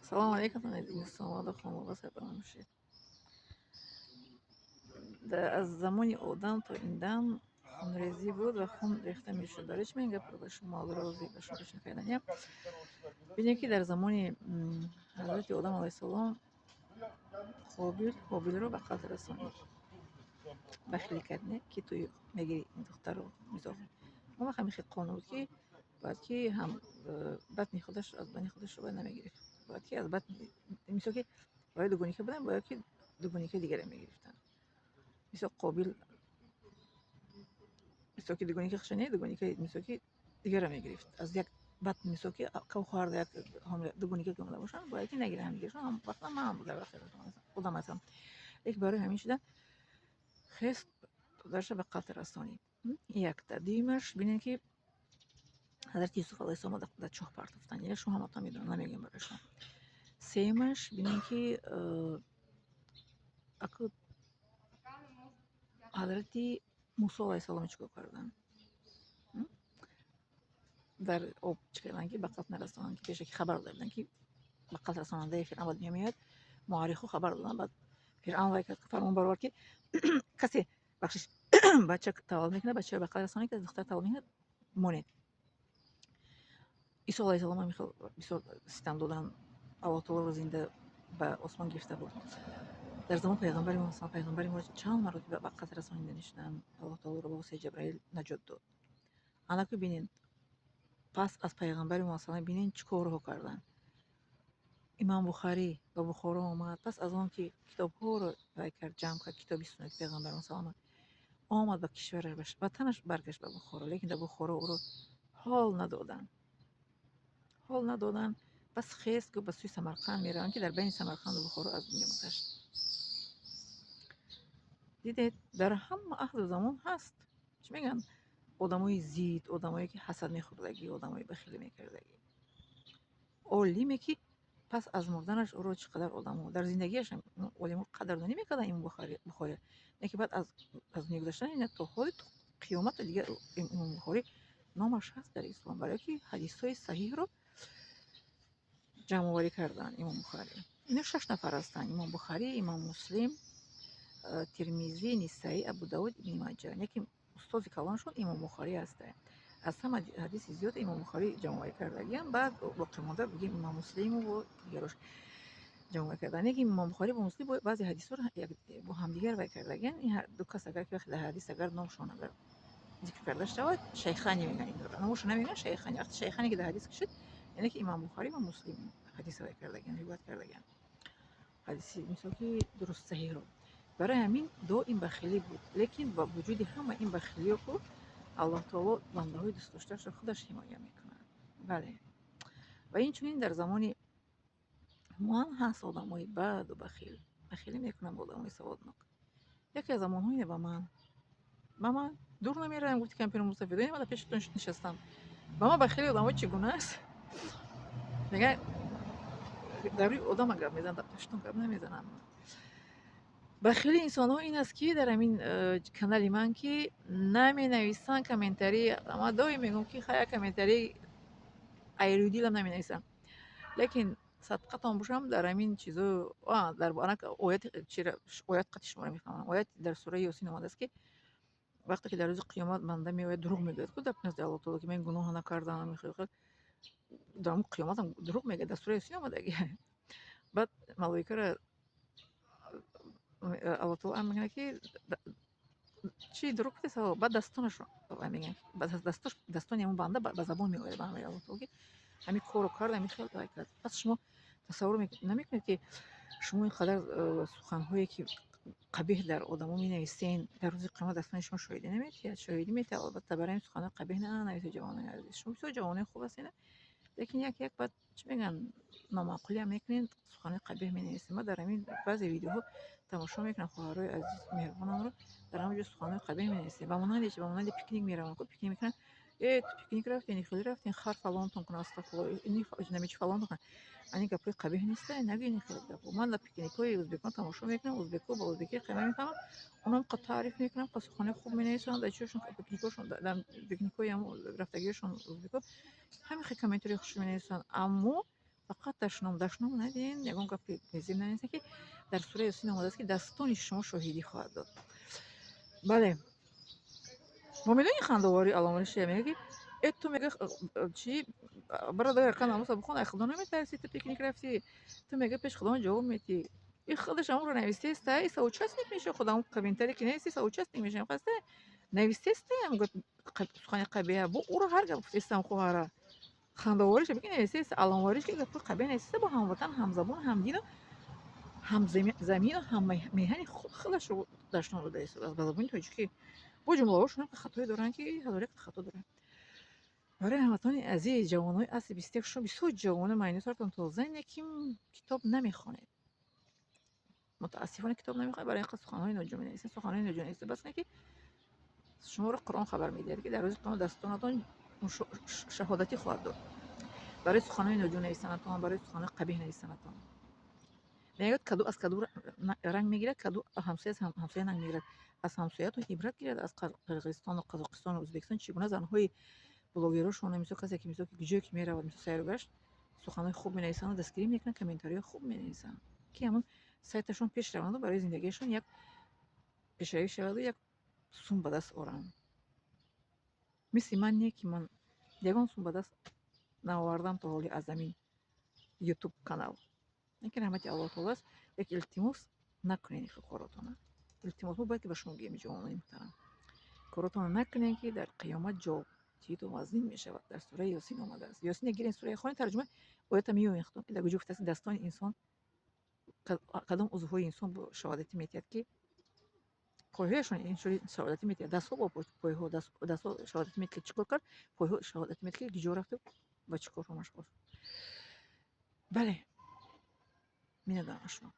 Салом алейкум, дӯстон, хонавода, сарбаланд бошед. Аз замони Одам то ин дам хунрезӣ буд ва хун рехта мешуд. Барои чӣ ман ин гапро ба шумо розӣ ба шумо пешниҳод карданиям? Бинед, ки дар замони ҳазрати Одам алайҳиссалом Қобил Ҳобилро ба қатл расонид. Бахилӣ кард, не, ки ту мегирӣ ин духтарро, мисол. Он вақт ҳамин хел қонун буд, ки бояд ки ҳам батни худаш аз бани худашро бояд намегирифт. Бояд ки аз батни, мисол, ки бояд дугоника буданд, бояд ки дугоникаи дигаре мегирифтанд. Мисол, Қобил, мисол, ки дугоника худша не, дугоникаи, мисол, ки дигарро мегирифт. Аз як батн, мисол, ки хоҳар як дугоника ки омада бошанд, бояд ки нагиранд ҳамдигаршон. Ҳам вақта ман дар вақти Одам алайҳиссалом. Лекин барои ҳамин шуда хест додарша ба қатл расонид. Якта. Дуюмаш, бинед, ки ҳазрати Юсуф алайҳиссалом дар чоҳ партофтанд. Ина шумо ҳаматон медонед, намегӯям барои шумо. Сеюмаш, бинед, ки аку ҳазрати Мусо алайҳиссалом чӣ кор карданд? Дар об чӣ карданд, ки ба қатл нарасонанд, ки пешаки хабар дода буданд, ки ба қатл расонандаи Фиръавн ба дунё меояд. Муаррихҳо хабар доданд. Баъд Фиръавн вай кард, фармон баровард, ки касе, бахшиш, бача таваллуд мекунад, бачаро ба қатл расонед, касе духтар таваллуд мекунад, монед. Исо алайҳиссалом ҳамин хел бисёр ситам доданд, Аллоҳ таолоро зинда ба осмон гирифта буд. Дар замони пайғамбари мо, пайғамбари мо чанд маротиба ба қатл расонида мешуданд, Аллоҳ таолоро ба воситаи Ҷабраил наҷот дод. Анаку бинед, пас аз пайғамбари мо салам бинед, чӣ корҳо карданд. Имом Бухарӣ ба Бухоро омад, пас аз он ки китобҳоро вай кард, ҷамъ кард, китоби суннати пайғамбар салам, омад ба кишвараш, ба ватанаш баргашт, ба Бухоро, лекин дар Бухоро ӯро ҳол надоданд, ҳол надоданд. Пас хест, гуфт, ба сӯи Самарқанд меравам, ки дар байни Самарқанду Бухоро аз дунё гузашт. Дидед, дар ҳама аҳду замон ҳаст, чӣ мегӯянд, одамои зид, одамое ки ҳасад мехӯрдагӣ, одамои бахилӣ мекардагӣ. Олиме ки пас аз мурданаш ӯро чӣ қадар одамо, дар зиндагиаш олимо қадрдонӣ мекарданд имом Бухорӣ, лекин баъд аз дунё гузаштан ина то ҳоли қиёмата дигар имом Бухорӣ номаш ҳаст дар ислом, барое ки ҳадисҳои саҳиҳро ҷамъоварӣ карданд имом Бухарӣ. Ино шаш нафар ҳастанд: имом Бухарӣ, имом Муслим, Тирмизӣ, Нисаӣ, Абудавуд, Ибни Маҷа. Лекин устози калоншон имом Бухарӣ ҳастанд. Аз ҳама ҳадиси зиёд имом Бухарӣ ҷамъоварӣ кардагиам, баъд боқимонда бигем имом Муслиму дигарош ҷамъоварӣ карданд. Лекин имом Бухарӣ бо Муслим баъзе ҳадисҳоро бо ҳамдигар вай кардагиан. Ин ду кас агар ки вақте дар ҳадис агар номшон агар зикр карда шавад, шайхани мегӯянд инро, номошо намегӯянд, шайхани. Вақте шайхане ки дар ҳадис кишид, яъне ки имом Бухарӣ ва Муслим ҳадиса вай кардагиан, ривоят кардагиан, ҳадиси, мисол, ки дуруст саҳиҳро. Барои ҳамин доим бахилӣ буд, лекин ба вуҷуди ҳама ин бахилиё ку Аллоҳ таоло бандаҳои дӯстдоштаашро худаш ҳимоя мекунад. Бале, ва инчунин дар замони мо ҳам ҳаст одамои баду бахил, бахилӣ мекунанд бо одамои саводнок. Яке аз замонҳо ине ба ман дур намеравем, гуфти кампири мусафид, дар пешатон нишастам. Ба ман бахили одамо чӣ гуна аст, мегӯяд, дар рӯи одама гап мезанам, дар пештон гап намезанам. Бахили инсонҳо ин аст, ки дар ҳамин канали ман ки наменависанд комментарий. Ман доим мегӯям, ки хай, як комментарий айрӯдилам наменависам, лекин садқатон бошам, дар ҳамин чизо дар ояти оят қати шуморо мефаҳмам. Оят дар сураи Ёсин омадааст, ки вақте ки дар рӯзи қиёмат банда меояд, дурӯғ мегӯяд ку дар назди Аллоҳ таоло, ки ман гуноҳ накардам. Дар ҳамн қиёматам дурӯғ мегӯяд, дар сураи Ёсин омадаги. Баъд малоикаро Аллоҳ таоло амр мекунад, ки чӣ дурӯғ гуфтеса? Баъд дастонашро мегӯянд, дастони ҳамон банда ба забон меояд ба амри Аллоҳ таоло, ки ҳамин корро кард, ҳамин хел вай кард. Пас шумо тасаввур намекунед, ки шумо ин қадар суханҳое ки қабеҳ дар одамо менависен, дар рӯзи қиёмат дастони шумо шоҳидӣ наметиҳад? Шоҳидӣ метиҳад, албатта. Барои ҳамин суханҳои қабеҳ нанависед, ҷавонони азиз. Шумо бисёр ҷавонои хуб ҳастед, лекин як як баъд, чӣ мегӯянд, номаъқулиам мекунед, суханҳои қабеҳ менависед. Ман дар ҳамин баъзе видеоҳо тамошо мекунам хоҳарҳои азиз меҳрубонамро, дар ҳамон ҷо суханҳои қабеҳ менависед. Ба монанди чи? Ба монанди пикник мераванд ку, пикник мекунанд: «Э, ту пикник рафтен, хеле рафтен, хар фалонтон кунад, астағфирулло, намечи фалонтон кунад». Ани гапҳои қабеҳ неста, нагӯед ин хеле гапҳо. Ман дар пикникҳои ӯзбекон тамошо мекунам, ӯзбекҳо ба ӯзбекӣ қайма мефаҳмам, онам қа таъриф мекунам, қа суханҳои хуб менависанд дар чиёшон, пикникҳошон, дар пикникҳои рафтагиҳошон ӯзбекҳо ҳамин хел комментарии хуш менависанд. Аммо Фақат дашном надиҳен, ягон гапи безеб нанависен, ки дар сураи Ёсин омадааст, ки дастони шумо шоҳидӣ хоҳад дод. Бале, мо медонӣ, хандовори аломори шия мега, ки э, ту, мега, чи бародар, яка намоза бихон, ай Худо наметарсӣ? Ту пикник рафтӣ, ту, мега, пеш Худованд ҷавоб медиҳӣ. И худаш амро навистеста, и соучастник меша. Худам комментарий ки нависти, соучастник мешам. Хаста навистеста, сухани қабеҳа бо ӯро ҳар гап гуфтестам. Хоҳара, хандовориша бики, навистеста, аломвориш ки гапи қабеҳ навистеста, бо ҳамватан, ҳамзабон, ҳамдину, ҳамзамину, ҳаммеҳани худашро дашном дода истодааст ба забони тоҷикӣ. Бо ҷумлаҳошон хатое доранд, ки ҳазор як хато доранд. Барои ҳамватанони азиз, ҷавонои асри 21, шумо бисёр ҷавоно, майнусартон тоза, не ки китоб намехонед. Мутаассифона, китоб намехонед. Барои ин суханҳои ноҷо менависед. Суханҳои ноҷо нависед, бас не ки шуморо Қуръон хабар медиҳад, ки дар рӯзи қиёмат дастонатон шаҳодатӣ хоҳад дод барои суханҳои ноҷо нависанатон, барои суханҳои қабеҳ нависанатон. Мегӯяд, каду аз каду ранг мегирад, каду ҳамсоя аз ҳамсоя ранг мегирад. Аз ҳамсоятон ибрат гирад, аз Қирғизистону Қазоқистону Ӯзбекистон чӣ гуна занҳои блогерошон, мисол касе ки, мисол, ки ҷое ки меравад, мисол сайру гашт, суханҳои хуб менависанду дастгирӣ мекунанд, комментариҳои хуб менависанд, ки ҳамон сайташон пеш раванду барои зиндагиашон як пешравӣ шаваду як сум ба даст оранд. Мисли ман не, ки ман ягон сум ба даст наовардам то ҳоли аз ҳамин Ютуб канал, лекин раҳмати Аллоҳ таоло аст. Як илтимос, накунед ин коротона. Илтимос, мо бояд ки ба шумо гӯем: ҷавонони муҳтарам, коротона накунед, ки дар қиёмат ҷавобдиҳитон вазнин мешавад. Дар сураи Ёсин омадааст. Ёсин гирен, сураи хони, тарҷума оята меёбем худтон, ки дар куҷо гуфтааст, дастони инсон, кадом узвҳои инсон шаҳодатӣ метиҳад, ки пойҳояшон инчунин шаҳодатӣ метиҳад. Дастҳо бо пойҳо, дастҳо шаҳодатӣ метиҳад, ки чӣ кор кард, пойҳо шаҳодатӣ метиҳад, ки куҷо рафту ба чӣ корҳо машғул шуд. Бале, миннатдорам аз шумо.